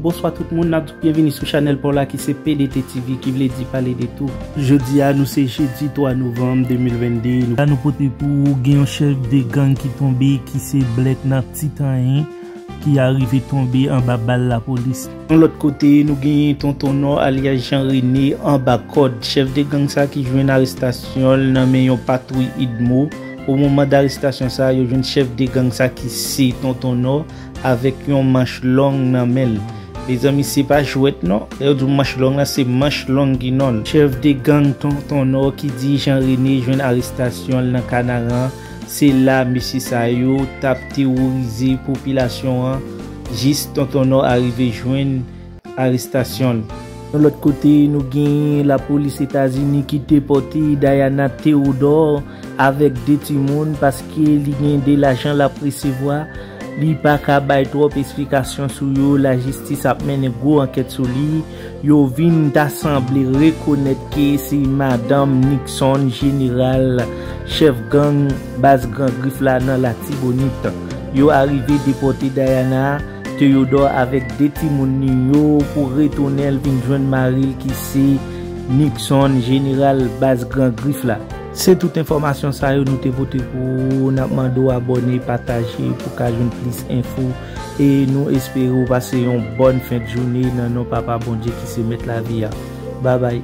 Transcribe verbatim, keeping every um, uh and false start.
Bonswa tout moun, n ap di w byenvini sou chanèl pa w la ki se P D T T V, ki vle di pale de tou. Jodi a nou se jedi twa novanm de mil venn de. Nou la nou pote pou ou gen yon chèf de gang ki tonbe ki se Blèk nan Titanyen ki arive tonbe anba bal lapolis. Yon lòt kote, nou genyen Tonton Nò alyas Jean René anba kòd. Chèf de gang sa ki jwenn arestasyon l nan men yon patwouy idmo. O moman darestasyon sa, yo jwenn chèf de gang sa ki se Tonton Nò avèk yon manch long nan men l. Mezanmi, se pa jwèt non. Lè yo di w manch long lan, se manch long ki non l. Chèf de gang Tonton Nò ki di Jean René jwenn arestasyon l nan Kanaran. Se la mesye sa yo t ap teworize popilasyon an jis Tonton Nò arive jwenn arestasyon l. Yon lòt kote, nou gen lapolis Etazini ki depòte Diana Theodore avèk de timoun paske li gen de lajan l ap resevwa. Li pa ka bay twòp esplikasyon sou yo. Lajistis ap mennen gwo ankèt sou li. Yo vin ta sanble rekonèt ke se madanm Nixon, jeneral, chèf gang baz Gran Grif la nan Latibonit. Yo arive depòte Diana Theodore avèk de timoun li yo pou retounen l vin jwenn mari l ki se Nixon, jeneral baz Gran Grif la. Se tout enfòmasyon sa yo nou te pote pou ou. N ap mande w abòne, pataje pou ka jwenn plis enfo. E nou espere w pase yon bòn fen de jounen nan non Papa Bondye ki se Mèt lavi a. Babay.